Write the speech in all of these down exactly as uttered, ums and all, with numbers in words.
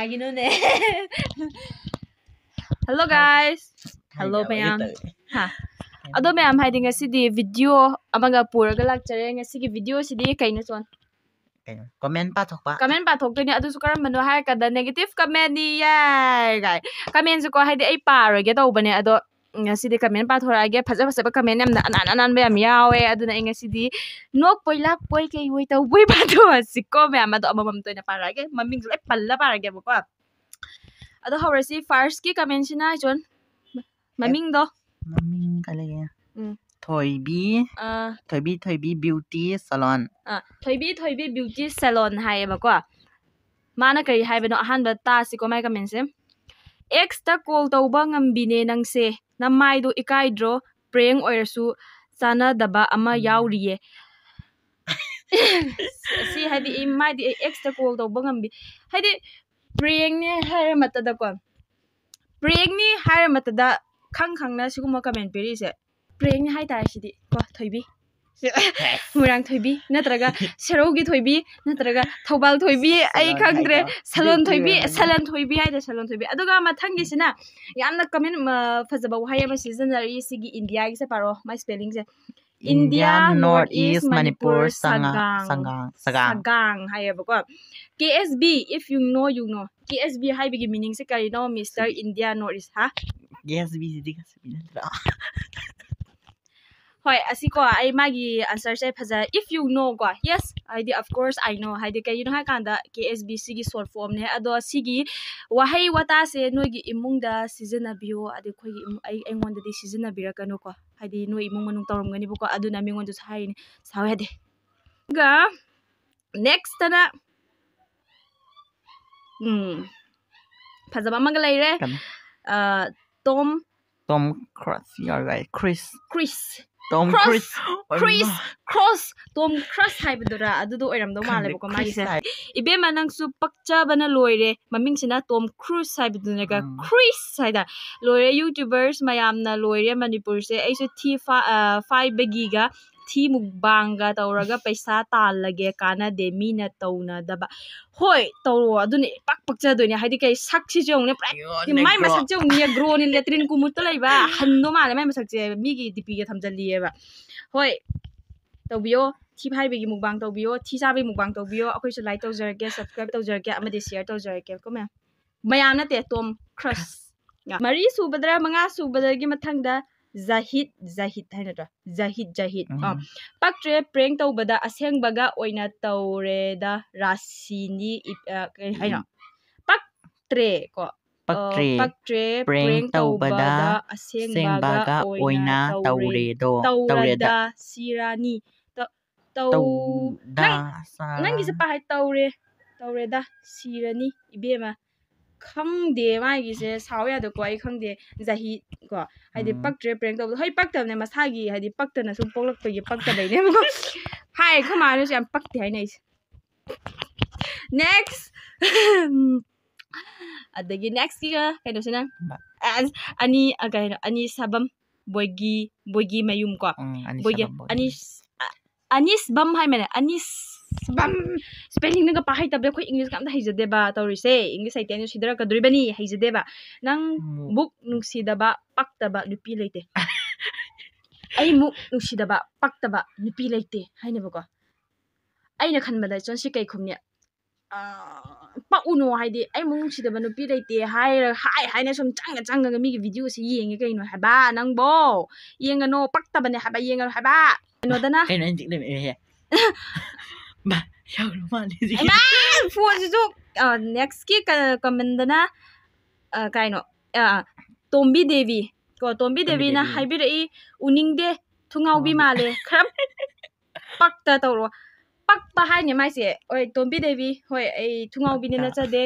ꯀꯩꯒꯤꯅꯣꯅꯦ? Hello guys. Hello ꯃꯌꯥꯝ. ꯍꯥ. ꯑꯗꯣ ꯃꯌꯥꯝ, ꯍꯥꯏꯗꯤ ꯉꯁꯤꯗꯤ video ꯑꯃꯒ ꯄꯨꯔꯒ ꯂꯥꯛꯆꯔꯦ꯫ ꯉꯁꯤꯒꯤ videoꯁꯤꯗꯤ ꯀꯩꯅꯣ, ꯆꯣꯟ? ꯀꯩꯅꯣ, comment ꯄꯥꯊꯣꯛꯄ꯫ Comment ꯄꯥꯊꯣꯛꯇꯣꯏꯅꯦ꯫ ꯑꯗꯨꯁꯨ ꯀꯔꯝꯕꯅꯣ ꯍꯥꯏꯔꯀꯥꯟꯗ negative commentꯅꯤ ꯌꯥꯏ ꯀꯥꯏ꯫ Commentꯁꯦꯀꯣ, ꯍꯥꯏꯗꯤ ꯑꯩ ꯄꯥꯔꯣꯏꯒꯦ ꯇꯧꯕꯅꯦ, ꯑꯗꯣ ꯉꯁꯤꯗꯤ comment ꯄꯥꯊꯣꯔꯛꯑꯒꯦ꯫ ꯐꯖ ꯐꯖꯕ comment ꯌꯥꯝꯅ ꯑꯅꯥꯟ ꯑꯅꯥꯟꯕ ꯌꯥꯝ ꯌꯥꯎꯋꯦ꯫ ꯑꯗꯨꯅ ꯑꯩ ꯉꯁꯤꯗꯤ ꯅꯣꯛꯄꯣꯏ ꯂꯥꯛꯄꯣꯏ ꯀꯩ ꯑꯣꯏ ꯇꯧꯕꯣꯏ ꯄꯥꯊꯣꯛꯑꯁꯤꯀꯣ ꯃꯌꯥꯝ꯫ ꯑꯗꯣ ꯑꯃꯃꯝꯇ ꯑꯣꯏꯅ ꯄꯥꯔꯛꯑꯒꯦ, ꯃꯃꯤꯡꯁꯨ ꯂꯣꯏ ꯄꯜꯂ ꯄꯥꯔꯒꯦꯕꯀꯣ꯫ ꯑꯗꯣ ꯍꯧꯔꯁꯤ꯫ Firstꯀꯤ commentꯁꯤꯅ, ꯏꯆꯣꯟ, ꯃꯃꯤꯡꯗꯣ꯫ ꯃꯃꯤꯡ ꯀꯩ ꯂꯩꯒꯦ? ꯎꯝ꯫ ꯊꯣꯏꯕꯤ꯫ ꯑꯥ, ꯊꯣꯏꯕꯤ, ꯊꯣꯏꯕꯤ beauty salon꯫ ꯑꯥ, ꯊꯣꯏꯕꯤ, ꯊꯣꯏꯕꯤ beauty salon ꯍꯥꯏꯌꯦꯕꯀꯣ꯫ ꯃꯥꯅ ꯀꯔꯤ ꯍꯥꯏꯕꯅꯣ? ꯑꯍꯥꯟꯕ ꯇꯥꯁꯤꯀꯣ ꯃꯥꯏ commentꯁꯦ꯫ Exꯇ call ꯇꯧꯕ ꯉꯝꯕꯤꯅꯦ ꯅꯪꯁꯦ, ꯅꯃꯥꯏꯗꯣ ꯏꯀꯥꯏꯗ꯭ꯔꯣ? Prank ꯑꯣꯏꯔꯁꯨ ꯆꯥꯟꯅꯗꯕ ꯑꯃ ꯎꯝ꯫ ꯌꯥꯎꯔꯤꯌꯦ꯫ ꯁꯤ ꯍꯥꯏꯗꯤ ꯏ-, ꯃꯥꯗꯤ ꯑꯩ exꯇ call ꯇꯧꯕ ꯉꯝꯕꯤ, ꯍꯥꯏꯗꯤ prankꯅꯦ ꯍꯥꯏꯔ ꯃꯇꯗꯀꯣ, prankꯅꯤ ꯍꯥꯏꯔ ꯃꯇꯗ ꯈꯪ ꯈꯪꯅ ꯁꯤꯒꯨꯝꯕ comment ꯄꯤꯔꯛꯏꯁꯦ prankꯅꯤ ꯍꯥꯏꯇꯥꯔꯦ ꯁꯤꯗꯤ ꯀꯣ, ꯊꯣꯏꯕꯤ꯫ ꯃꯣꯏꯔꯥꯡ ꯊꯣꯏꯕꯤ ꯅꯠꯇ꯭ꯔꯒ ꯁꯦꯔꯧꯒꯤ ꯊꯣꯏꯕꯤ ꯅꯠꯇ꯭ꯔꯒ ꯊꯧꯕꯥꯜ ꯊꯣꯏꯕꯤ, ꯑꯩ ꯁꯂꯣꯟ ꯈꯪꯗ꯭ꯔꯦ꯫ ꯍꯥꯏꯗꯣ꯫ ꯁꯂꯣꯟ ꯊꯣꯏꯕꯤ, ꯊꯣꯏꯕꯤ ꯍꯥꯏꯗꯣ꯫ ꯁꯂꯣꯟ ꯊꯣꯏꯕꯤ ꯍꯥꯏꯗꯣ, ꯁꯂꯣꯟ ꯊꯣꯏꯕꯤ꯫ ꯑꯗꯨꯒ ꯃꯊꯪꯒꯤꯁꯤꯅ ꯌꯥꯝꯅ comment, ꯑ, ꯐꯖꯕ ꯋꯥꯍꯩ ꯑꯃ ꯁꯤꯖꯤꯟꯅꯔꯤ꯫ ꯁꯤꯒꯤ Indiaꯒꯤꯁꯦ ꯄꯥꯔꯣ, ꯃꯥꯏ spellingꯁꯦ꯫ India, North East, Manipur, ꯁꯒꯥꯡ꯫ ꯁꯒꯥꯡ, ꯁꯒꯥꯡ꯫ ꯁꯒꯥꯡ ꯍꯥꯏꯌꯦꯕꯀꯣ꯫ K S B, if you know, you know. K S B ꯍꯥꯏꯕꯒꯤ meaningꯁꯦ ꯀꯔꯤꯅꯣ, Mister India North East, ꯍꯥ? K S Bꯁꯤꯗꯤ ꯀꯩꯁꯨ ꯅꯠꯇ꯭ꯔꯣ? ꯍꯣꯏ, ꯑꯁꯤꯀꯣ, ꯑꯩ ꯃꯥꯒꯤ answerꯁꯦ ꯐꯖ, if you know ꯀꯣ, yes, ꯍꯥꯏꯗꯤ, of course, I know, ꯍꯥꯏꯗꯤ, ꯀꯩꯒꯤꯅꯣ ꯍꯥꯏꯀꯥꯟꯗ, K S B ꯁꯤꯒꯤ short formꯅꯦ, ꯑꯗꯣ ꯁꯤꯒꯤ ꯋꯥꯍꯩ ꯋꯥꯇꯥꯁꯦ ꯅꯣꯏꯒꯤ ꯏꯃꯨꯡꯗ ꯁꯤꯖꯤꯟꯅꯕꯤꯌꯣ, ꯑꯗꯩ ꯑꯩꯈꯣꯏꯒꯤ ꯏꯃꯨꯡ, ꯑꯩ, ꯑꯩꯉꯣꯟꯗꯗꯤ ꯁꯤꯖꯤꯟꯅꯕꯤꯔꯛꯀꯅꯨꯀꯣ, ꯍꯥꯏꯗꯤ, ꯅꯣꯏ ꯏꯃꯨꯡ ꯃꯅꯨꯡ ꯇꯧꯔꯝꯒꯅꯤꯕꯀꯣ, ꯑꯗꯨꯅ ꯃꯤꯉꯣꯟꯗꯁꯨ ꯍꯥꯏꯔꯤꯅꯦ, ꯁꯥꯎ ꯌꯥꯗꯦ꯫ ꯑꯗꯨꯒ nextꯇꯅ, ꯎꯝ, ꯐꯖꯕ ꯑꯃꯒ ꯂꯩꯔꯦ꯫ ꯀꯅꯥ? ꯑ, Tom Tom Cruise ꯌꯥꯎꯔꯒ ꯑꯩ Chris꯫ Chris꯫ Tom Cross꯫ Cruise꯫ Chris꯫ Cross꯫ Tom Cruise ꯍꯥꯏꯕꯗꯨꯔꯥ? ꯑꯗꯨꯗꯣ ꯑꯣꯏꯔꯝꯗꯧ ꯈꯪꯗꯦ, ꯃꯥꯜꯂꯦꯕꯀꯣ Chris ꯃꯥꯒꯤꯁꯦ꯫ ꯍꯥꯏ꯫ ꯏꯕꯦꯝꯃ, ꯅꯪꯁꯨ ꯄꯛꯆꯕꯅ ꯂꯣꯏꯔꯦ꯫ ꯃꯃꯤꯡꯁꯤꯅ Tom Cruise ꯍꯥꯏꯕꯗꯨꯅꯦꯒ, ꯎꯝ꯫ Chris ꯍꯥꯏꯗ꯫ ꯂꯣꯏꯔꯦ, YouTubers ꯃꯌꯥꯝꯅ ꯂꯣꯏꯔꯦ ꯃꯅꯤꯄꯨꯔꯁꯦ꯫ ꯑꯩꯁꯨ ꯊꯤ ꯐꯥ-, ꯑ, ꯐꯥꯏꯕꯒꯤꯒ ꯊꯤ ꯃꯨꯛꯕꯥꯡꯒ ꯇꯧꯔꯒ ꯄꯩꯁꯥ ꯇꯥꯜꯂꯒꯦ, ꯀꯥꯟꯅꯗꯦ ꯃꯤꯅ ꯇꯧꯅꯗꯕ꯫ ꯍꯣꯏ, ꯇꯧꯔꯣ, ꯑꯗꯨꯅ ꯏꯄꯛ ꯄꯛꯆꯗꯣꯏꯅꯦ꯫ ꯍꯥꯏꯗꯤ ꯀꯩ, ꯁꯛꯁꯤꯁꯨ ꯌꯦꯡꯉꯨꯅꯦ, ꯄꯨꯔꯥ ꯃꯥꯏ ꯃꯁꯛꯁꯦ ꯌꯦꯡꯉꯨꯅꯦ, ꯒ꯭ꯔꯣꯅꯤ ꯂꯦꯇ꯭ꯔꯤꯟ ꯀꯨꯃꯨꯠꯇ ꯂꯩꯕ ꯍꯟꯗꯣ ꯃꯥꯜꯂꯦ꯫ ꯃꯥꯏ ꯃꯁꯛꯁꯦ ꯃꯤꯒꯤ ꯗꯤꯄꯤꯒ ꯊꯝꯖꯜꯂꯤꯑꯕ꯫ ꯍꯣꯏ, ꯇꯧꯕꯤꯌꯣ꯫ ꯊꯤ ꯐꯥꯏꯕꯒꯤ ꯃꯨꯛꯕꯥꯡ ꯇꯧꯕꯤꯌꯣ꯫ ꯊꯤ ꯆꯥꯕꯒꯤ ꯃꯨꯛꯕꯥꯡ ꯇꯧꯕꯤꯌꯣ꯫ ꯑꯩꯈꯣꯏꯁꯨ ꯂꯥꯏꯛ ꯇꯧꯖꯔꯛꯀꯦ, ꯁꯕꯁꯀ꯭ꯔꯥꯏꯕ ꯇꯧꯖꯔꯛꯀꯦ, ꯑꯃꯗꯤ ꯁꯤꯌꯔ ꯇꯧꯖꯔꯛꯀꯦ꯫ ꯀꯣ ꯃꯌꯥꯝ, ꯃꯌꯥꯝ ꯅꯠꯇꯦ, ꯇꯣꯝ ꯀ꯭ꯔꯁ꯫ ꯃꯔꯤ ꯁꯨꯕꯗꯔ ꯃꯉꯥ ꯁꯨꯕꯗꯒꯤ ꯃꯊꯪꯗ ꯖꯍꯤꯠ, ꯖꯍꯤꯠ ꯍꯥꯏ ꯅꯠꯇ꯭ꯔꯣ? ꯖꯍꯤꯠ, ꯖꯍꯤꯠ꯫ ꯑ, ꯎꯝ꯫ ꯄꯛꯇ꯭ꯔꯦ, ꯄ꯭ꯔꯦꯡ ꯇꯧꯕꯗ ꯑꯁꯦꯡꯕꯒ ꯑꯣꯏꯅ ꯇꯧꯔꯦꯗ, ꯔꯥꯁꯤꯅꯤ꯫ ꯏ-, ꯑ, ꯀꯩ ꯍꯥꯏꯅꯣ? ꯎꯝ꯫ ꯄꯛꯇ꯭ꯔꯦ ꯀꯣ꯫ ꯑ, ꯄꯛꯇ꯭ꯔꯦ, ꯄꯛꯇ꯭ꯔꯦ, ꯄ꯭ꯔꯦꯡ ꯄ꯭ꯔꯦꯡ ꯇꯧꯕꯗ ꯇꯧꯕꯗ ꯑꯁꯦꯡꯕꯒ ꯑꯁꯦꯡꯕꯒ ꯑꯣꯏꯅ ꯑꯣꯏꯅ ꯇꯧꯔꯦ꯫ ꯇꯧꯔꯦꯗꯣ, ꯇꯧꯔꯦꯗ꯫ ꯇꯧꯔꯗ ꯁꯤꯔꯥꯅꯤ꯫ ꯇ-, ꯇꯧ-, ꯇꯧꯗ ꯅꯪ, ꯁꯥꯔꯥ꯫ ꯅꯪꯒꯤꯁꯦ ꯄꯥ ꯍꯥꯏ ꯇꯧꯔꯦ, ꯇꯧꯔꯦꯗ ꯁꯤꯔꯅꯤ ꯏꯕꯦꯝꯃ꯫ ꯈꯪꯗꯦ ꯃꯥꯒꯤꯁꯦ, ꯁꯥꯎ ꯌꯥꯗꯀꯣ, ꯑꯩ ꯈꯪꯗꯦ꯫ ꯖꯍꯤ ꯀꯣ, ꯍꯥꯏꯗꯤ ꯎꯝ꯫ ꯄꯛꯇ꯭ꯔꯦ ꯄ꯭ꯔꯦꯡ ꯇꯧꯕꯗꯣ꯫ ꯍꯣꯏ, ꯄꯛꯇꯕꯅꯦ, ꯃꯁꯥꯒꯤ ꯍꯥꯏꯗꯤ ꯄꯛꯇꯅ ꯁꯨꯝ ꯄꯣꯛꯂꯛꯄꯒꯤ ꯄꯛꯇꯕꯩꯅꯦꯕꯀꯣ꯫ ꯍꯥꯏ, ꯑꯩꯈꯣꯏ ꯃꯥꯅꯁꯨ ꯌꯥꯝ ꯄꯛꯇꯦ ꯍꯥꯏꯅꯩꯁꯦ꯫ Next꯫ ꯑꯗꯒꯤ next ꯀꯤꯒ ꯀꯩꯅꯣꯁꯤꯅ, ꯕ- ꯑ, ꯑꯅꯤ, ꯑ, ꯀꯩꯅꯣ, ꯑꯅꯤ ꯁꯥꯕꯝ ꯕꯣꯏꯒꯤ, ꯕꯣꯏꯒꯤ ꯃꯌꯨꯝ ꯀꯣ꯫ ꯎꯝ, ꯑꯅꯤ ꯕꯣꯏꯒꯤ, ꯁꯥꯕꯝ ꯕꯣꯏꯒꯤ꯫ ꯑꯅꯤ, ꯑ, ꯑꯅꯤꯁꯕꯝ ꯍꯥꯏ ꯃꯥꯅꯦ, ꯑꯅꯤꯁꯕꯝ꯫ Spelling ꯅꯒ ꯄꯥ ꯍꯩꯇꯕꯗ ꯑꯩꯈꯣꯏ English ꯀ ꯑꯝꯇ ꯍꯩꯖꯗꯦꯕ ꯇꯧꯔꯤꯁꯦ꯫ English ꯍꯩꯇꯦ ꯍꯥꯏꯅ ꯁꯤꯗꯔꯛꯀꯗꯣꯔꯤꯕꯅꯤ, ꯍꯩꯖꯗꯦꯕ꯫ ꯅꯪ ꯃꯨꯛ꯫ ꯃꯨꯛ ꯅꯨꯡꯁꯤꯗꯕ ꯄꯛꯇꯕ ꯅꯨꯄꯤ ꯂꯩꯇꯦ꯫ ꯑꯩ ꯃꯨꯛ ꯅꯨꯡꯁꯤꯗꯕ ꯄꯛꯇꯕ ꯅꯨꯄꯤ ꯂꯩꯇꯦ ꯍꯥꯏꯅꯦꯕꯀꯣ꯫ ꯑꯩꯅ ꯈꯟꯕꯗ ꯏꯆꯣꯟꯁꯤ ꯀꯩ ꯈꯨꯝꯅꯤ? ꯑ, ꯄꯛꯎꯅꯣ ꯍꯥꯏꯗꯤ, "ꯑꯩ ꯃꯨꯛ ꯅꯨꯡꯁꯤꯗꯕ ꯅꯨꯄꯤ ꯂꯩꯇꯦ" ꯍꯥꯏꯔ-, ꯍꯥꯏ ꯍꯥꯏꯅ ꯁꯨꯝ ꯆꯪꯉ ꯆꯪꯉꯒ ꯃꯤꯒꯤ video ꯁꯦ ꯌꯦꯡꯉꯦ ꯀꯩꯅꯣ ꯍꯥꯏꯕ ꯅꯪꯕꯣ? ꯌꯦꯡꯒꯅꯣ, ꯄꯛꯇꯕꯅꯦ ꯍꯥꯏꯕ, ꯌꯦꯡꯒꯅꯣ ꯍꯥꯏꯕ꯫ ꯀꯩꯅꯣꯗꯅ꯫ ꯀꯩꯅꯣ ꯑꯩꯅ ꯆꯤꯛꯂꯦ? ꯕꯥ, ꯌꯥꯎꯔ ꯃꯥꯜꯂꯦ ꯁꯤꯗꯤ꯫ ꯏꯃꯥ! Phone ꯁꯤꯁꯨ, ꯑ, next ꯀꯤ ꯀ-, comment ꯗꯅ, ꯑ, ꯀꯩꯅꯣ, ꯑ, ꯇꯣꯝꯕꯤ ꯗꯦꯕꯤ꯫ ꯀꯣ, ꯇꯣꯝꯕꯤ ꯇꯣꯝꯕꯤ ꯗꯦꯕꯤꯅ ꯗꯦꯕꯤ꯫ ꯍꯥꯏꯕꯤꯔꯛꯏ, "ꯎꯅꯤꯡꯗꯦ, ꯊꯨꯡꯉꯥꯎꯕꯤ ꯊꯨꯡꯉꯥꯎꯕꯤ꯫ ꯃꯥꯜꯂꯦ, ꯈꯔ ꯄꯛꯇ ꯇꯧꯔꯣ"꯫ ꯄꯛꯄ ꯍꯥꯏꯅꯦ ꯃꯥꯏꯁꯦ꯫ ꯍꯣꯏ, ꯇꯣꯝꯕꯤ ꯗꯦꯕꯤ, ꯍꯣꯏ, ꯑꯩ ꯊꯨꯡꯉꯥꯎꯕꯤꯅꯦ ꯄꯛꯇ꯫ ꯅꯠꯆꯗꯦ꯫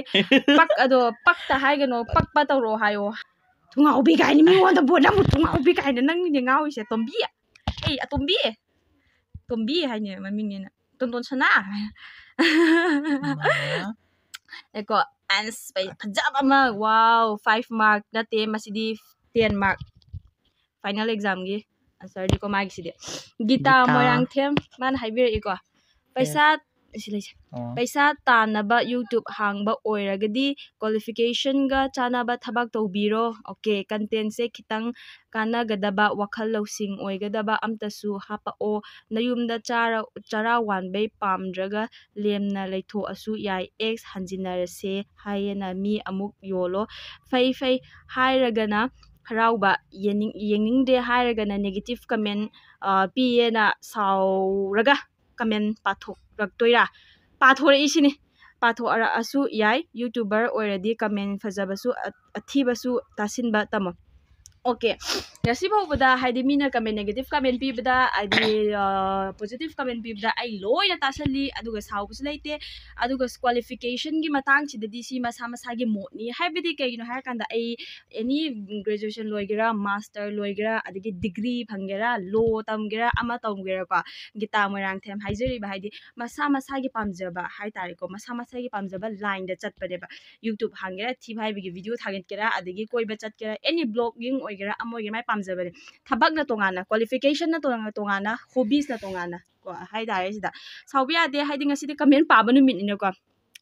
ꯄꯛ-, ꯑꯗꯣ ꯄꯛꯇ ꯍꯥꯏꯒꯅꯣ, ꯄꯛꯄ ꯇꯧꯔꯣ ꯍꯥꯏꯌꯣ꯫ ꯊꯨꯡꯉꯥꯎꯕꯤ ꯀꯥꯏꯅ ꯃꯤꯉꯣꯟꯗ ꯕꯣꯠ ꯑꯃꯨꯛ ꯊꯨꯡꯉꯥꯎꯕꯤ ꯀꯥꯏꯅ ꯅꯪꯅꯤꯅꯦ ꯉꯥꯎꯔꯤꯁꯦ, ꯇꯣꯝꯕꯤ꯫ ꯑꯩ ꯑꯇꯣꯝꯕꯤ꯫ ꯇꯣꯝꯕꯤ ꯍꯥꯏꯅꯦ ꯃꯃꯤꯡꯅꯦꯅ꯫ ꯇꯣꯟꯇꯣꯟ ꯁꯅꯥ꯫ ꯑꯃ꯫ ꯑꯦꯀꯣ, ꯑꯁ, ꯐꯖꯕ ꯑꯃ, wow, five mark ꯅꯠꯇꯦ, ꯃꯁꯤꯗꯤ ten mark꯫ Final exam ꯒꯤ꯫ ꯑꯟꯁꯔꯗꯤꯀꯣ ꯃꯥꯒꯤꯁꯤꯗꯤ꯫ ꯒꯤꯇꯥ ꯒꯤꯇꯥ꯫ ꯃꯣꯏꯔꯥꯡꯊꯦꯝ ꯃꯥꯅ ꯍꯥꯏꯕꯤꯔꯛꯏꯀꯣ, ꯄꯩꯁꯥ ꯁꯤ ꯂꯩꯁꯦ꯫ ꯑꯣ꯫ ꯄꯩꯁꯥ ꯇꯥꯟꯅꯕ YouTube ꯍꯥꯡꯕ ꯑꯣꯏꯔꯒꯗꯤ qualificationꯒ ꯆꯥꯟꯅꯕ ꯊꯕꯛ ꯇꯧꯕꯤꯔꯣ꯫ Okay, contentꯁꯦ ꯈꯤꯇꯪ ꯀꯥꯟꯅꯒꯗꯕ, ꯋꯥꯈꯜ ꯂꯧꯁꯤꯡ ꯑꯣꯏꯒꯗꯕ ꯑꯝꯇꯁꯨ ꯍꯥꯞꯄꯛꯑꯣ꯫ ꯅꯌꯨꯝꯗ ꯆꯥꯔ-, ꯆꯔꯥ ꯋꯥꯟꯕꯩ ꯄꯥꯝꯗ꯭ꯔꯒ ꯂꯦꯝꯅ ꯂꯩꯊꯣꯛꯑꯁꯨ ꯌꯥꯏ꯫ Ex ꯍꯟꯖꯤꯟꯅꯔꯁꯦ ꯍꯥꯏꯌꯦꯅ ꯃꯤ ꯑꯃꯨꯛ ꯌꯣꯜꯂꯣ꯫ ꯐꯩ ꯐꯩ ꯍꯥꯏꯔꯒꯅ ꯍꯔꯥꯎꯕ, ꯌꯦꯡꯅꯤꯡ-, ꯌꯦꯡꯅꯤꯡꯗꯦ ꯍꯥꯏꯔꯒꯅ negative comment, ꯑ, ꯄꯤꯌꯦꯅ ꯁꯥꯎꯔꯒ comment ꯄꯥꯊꯣꯛꯂꯛꯇꯣꯏꯔꯥ? ꯄꯥꯊꯣꯔꯛꯏꯁꯤꯅꯤ꯫ ꯄꯥꯊꯣꯛꯑꯔꯛꯑꯁꯨ ꯌꯥꯏ꯫ YouTuber ꯑꯣꯏꯔꯗꯤ comment ꯐꯖꯕꯁꯨ, ꯑ-, ꯑꯊꯤꯕꯁꯨ ꯇꯥꯁꯤꯟꯕ ꯇꯝꯃꯣ꯫ Okay, ꯉꯁꯤ ꯐꯥꯎꯕꯗ ꯍꯥꯏꯗꯤ ꯃꯤꯅ comment, negative comment ꯄꯤꯕꯗ, ꯍꯥꯏꯗꯤ, ꯑ, positive comment ꯄꯤꯕꯗ ꯑꯩ ꯂꯣꯏꯅ ꯇꯥꯁꯜꯂꯤ, ꯑꯗꯨꯒ ꯁꯥꯎꯕꯁꯨ ꯂꯩꯇꯦ꯫ ꯑꯗꯨꯒ qualificationꯒꯤ ꯃꯇꯥꯡꯁꯤꯗꯗꯤ ꯁꯤ ꯃꯁꯥ ꯃꯁꯥꯒꯤ ꯃꯣꯠꯅꯤ꯫ ꯍꯥꯏꯕꯗꯤ ꯀꯩꯒꯤꯅꯣ ꯍꯥꯏꯔꯀꯥꯟꯗ ꯑꯩ any graduation ꯂꯣꯏꯒꯦꯔꯥ, master ꯂꯣꯏꯒꯦꯔꯥ, ꯑꯗꯒꯤ degree ꯐꯪꯒꯦꯔꯥ, law ꯇꯝꯒꯦꯔꯥ, ꯑꯃ ꯇꯝꯒꯦꯔꯥꯀꯣ, ꯒꯤꯇꯥ ꯃꯣꯏꯔꯥꯡꯊꯦꯝ ꯍꯥꯏꯖꯔꯤꯕ ꯍꯥꯏꯗꯤ ꯃꯁꯥ ꯃꯁꯥꯒꯤ ꯄꯥꯝꯖꯕ ꯍꯥꯏꯇꯥꯔꯦꯀꯣ, ꯃꯁꯥ ꯃꯁꯥꯒꯤ ꯄꯥꯝꯖꯕ lineꯗ ꯆꯠꯄꯅꯦꯕ꯫ YouTube ꯍꯥꯡꯒꯦꯔꯥ, ꯊꯤꯕ ꯍꯥꯏꯕꯒꯤ video ꯊꯥꯒꯠꯀꯦꯔꯥ, ꯑꯗꯒꯤ ꯀꯣꯏꯕ ꯆꯠꯀꯦꯔꯥ, any vlogging ꯑꯣꯏꯒꯦꯔꯥ, ꯑꯃ ꯑꯣꯏꯒꯦꯔꯥ, ꯃꯥꯏ ꯄꯥꯝꯖꯕꯅꯦ꯫ ꯊꯕꯛꯅ ꯇꯣꯉꯥꯟꯅ, qualificationꯅ ꯇꯣꯉꯥꯟꯅ, ꯇꯣꯉꯥꯟꯅ, hobbiesꯅ ꯇꯣꯉꯥꯟꯅ ꯀꯣ ꯍꯥꯏꯇꯥꯔꯦ ꯁꯤꯗ꯫ ꯁꯥꯎꯕ ꯌꯥꯗꯦ, ꯍꯥꯏꯗꯤ ꯉꯁꯤꯗꯤ comment ꯄꯥꯕ ꯅꯨꯃꯤꯠꯅꯤꯅꯀꯣ꯫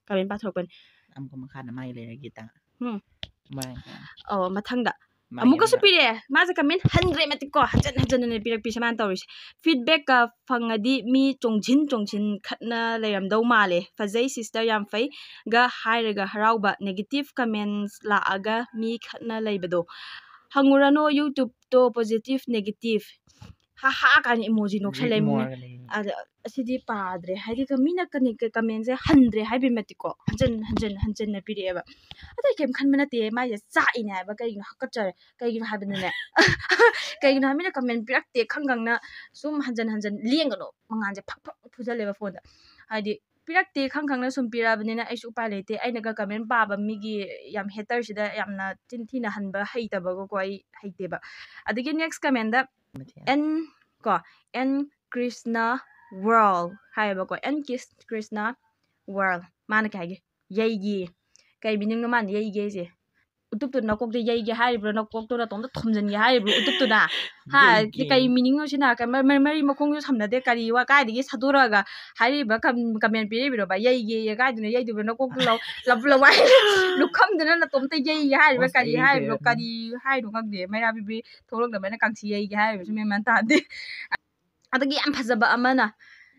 Comment ꯄꯥꯊꯣꯔꯛꯄꯅꯤ꯫ ꯑꯃꯨꯛꯀ ꯃꯈꯥꯗ ꯃꯥꯒꯤ ꯂꯩꯔꯦ ꯒꯤꯇꯥ꯫ ꯎꯝ꯫ ꯃꯣꯏꯔꯥꯡꯊꯦꯝ꯫ ꯑꯣ, ꯃꯊꯪꯗ꯫ ꯃꯥꯒꯤ ꯑꯃꯨꯛꯀꯁꯨ ꯑꯃ꯫ ꯄꯤꯔꯛꯑꯦ꯫ ꯃꯥꯁꯦ comment ꯍꯟꯗ꯭ꯔꯦ ꯃꯇꯤꯛ ꯀꯣ, ꯍꯟꯖꯟ ꯍꯟꯖꯟꯅꯅꯦ ꯄꯤꯔꯛꯄꯤꯁꯦ ꯃꯥꯅ ꯇꯧꯔꯤꯁꯦ꯫ Feedbackꯀ ꯐꯪꯉꯗꯤ ꯃꯤ ꯆꯣꯡꯁꯤꯟ ꯆꯣꯡꯁꯤꯟ ꯈꯠꯅ ꯂꯩꯔꯝꯗꯧ ꯃꯥꯜꯂꯦ꯫ ꯐꯖꯩ sister, ꯌꯥꯝ ꯐꯩ ꯒ ꯍꯥꯏꯔꯒ ꯍꯔꯥꯎꯕ, negative comments ꯂꯥꯛꯑꯒ ꯃꯤ ꯈꯠꯅ ꯂꯩꯕꯗꯣ꯫ ꯍꯪꯉꯨꯔꯅꯣ YouTubeꯇꯣ positive, negative꯫ ꯍꯥ ꯍꯥ ꯀꯥꯏꯅ emoji ꯅꯣꯛꯁꯜꯂꯦ ꯃꯤꯅ꯫ Ignore ꯂꯩ꯫ ꯑꯗ ꯑꯁꯤꯗꯤ ꯄꯥꯗ꯭ꯔꯦ꯫ ꯍꯥꯏꯗꯤ ꯀ-, ꯃꯤꯅ ꯀꯅꯦ-, ꯀ-, commentꯁꯦ ꯍꯟꯗ꯭ꯔꯦ ꯍꯥꯏꯕꯩ ꯃꯇꯤꯛꯀꯣ꯫ ꯍꯟꯖꯟ, ꯍꯟꯖꯟ, ꯍꯟꯖꯟꯅ ꯄꯤꯔꯛꯑꯦꯕ꯫ ꯑꯗꯣ ꯑꯩ ꯀꯩꯝ ꯈꯟꯕ ꯅꯠꯇꯦ꯫ ꯃꯥꯏꯁꯦ ꯆꯥꯛꯏꯅꯦ ꯍꯥꯏꯕ꯫ ꯀꯩꯒꯤꯅꯣ ꯍꯥꯀꯠꯆꯔꯦ꯫ ꯀꯩꯒꯤꯅꯣ ꯍꯥꯏꯕꯗꯅꯦ꯫ ꯀꯩꯒꯤꯅꯣ ꯍꯥꯏꯕ ꯃꯤꯅ comment ꯄꯤꯔꯛꯇꯦ ꯈꯪ ꯈꯪꯅ ꯁꯨꯝ ꯍꯟꯖꯟ ꯍꯟꯖꯟ ꯂꯦꯡꯒꯅꯣ꯫ ꯃꯉꯥꯟꯁꯦ ꯐꯛ ꯐꯛ ꯐꯨꯖꯜꯂꯦꯕ phoneꯗ꯫ ꯍꯥꯏꯗꯤ ꯄꯤꯔꯛꯇꯦ ꯈꯪ ꯈꯪꯅ ꯁꯨꯝ ꯄꯤꯔꯛꯑꯕꯅꯤꯅ ꯑꯩꯁꯨ ꯎꯄꯥꯏ ꯂꯩꯇꯦ꯫ ꯑꯩꯅꯒ comment ꯄꯥꯕ ꯃꯤꯒꯤ ꯌꯥꯝ hatersꯤꯗ ꯌꯥꯝꯅ ꯆꯤꯟ ꯊꯤꯅ ꯍꯟꯕ ꯍꯩꯇꯕꯒꯀꯣ ꯑꯩ ꯍꯩꯇꯦꯕ꯫ ꯑꯗꯒꯤ next commentꯗ ꯃꯊꯦꯜ꯫ N ꯀꯣ, N Krishna World ꯍꯥꯏꯌꯦꯕꯀꯣ, N Kis-, Krishna World꯫ ꯃꯥꯅ ꯀꯩ ꯍꯥꯏꯒꯦ? ꯌꯩꯒꯦ꯫ ꯀꯩ meaningꯅꯣ ꯃꯥꯅ ꯌꯩꯒꯦ ꯍꯥꯏꯁꯦ? ꯎꯇꯨꯞꯇꯨ ꯅꯀꯣꯛꯇ ꯌꯩꯒꯦ ꯍꯥꯏꯔꯤꯕ꯭ꯔꯣ? ꯅꯀꯣꯛꯇꯣ ꯅꯇꯣꯝꯇ ꯊꯣꯝꯖꯤꯟꯒꯦ ꯍꯥꯏꯔꯤꯕ꯭ꯔꯣ? ꯎꯇꯨꯞꯇꯨꯅ? ꯍꯥ? ꯌꯩꯒꯦ꯫ ꯀꯩ meaning ꯅꯣ ꯁꯤꯅ? ꯀꯩ ꯃ-, ꯃ-, ꯃꯔꯤ ꯃꯈꯣꯡꯁꯨ ꯁꯝꯅꯗꯦ꯫ ꯀꯔꯤ ꯋꯥ, ꯀꯥꯏꯗꯒꯤ ꯁꯥꯗꯣꯔꯛꯑꯒ ꯍꯥꯏꯔꯤꯕ ꯀꯝ-, comment ꯄꯤꯔꯛꯏꯕꯅꯣꯕ? ꯌꯩꯒꯦꯌꯦ, ꯀꯥꯏꯗꯅꯣ ꯌꯩꯗꯣꯏꯕ꯭ꯔꯣ? ꯅꯀꯣꯛꯇꯨ ꯂꯧ-, ꯂꯞ-, ꯂꯋꯥꯏ ꯂꯨꯈꯝꯗꯨꯅ ꯅꯇꯣꯝꯇ ꯌꯩꯒꯦ ꯍꯥꯏꯔꯤꯕ꯭ꯔꯥ? ꯃꯁ-, ꯀꯔꯤ ꯌꯩꯒꯦ ꯍꯥꯏꯔꯤꯕ꯭ꯔꯣ? ꯍꯥꯏꯔ-, ꯀꯔꯤ ꯍꯥꯏꯅꯣ ꯈꯪꯗꯦ꯫ ꯃꯩꯔꯥ ꯕꯤꯕꯤ ꯊꯣꯛꯂꯛꯅꯕ ꯍꯥꯏꯅ ꯀꯥꯡꯁꯤ ꯌꯩꯒꯦ ꯍꯥꯏꯔꯤꯕꯁꯨ ꯃꯦꯟ ꯃꯥꯟ ꯇꯥꯗꯦ꯫ ꯑꯗꯒꯤ ꯌꯥꯝ ꯐꯖꯕ ꯑꯃꯅ,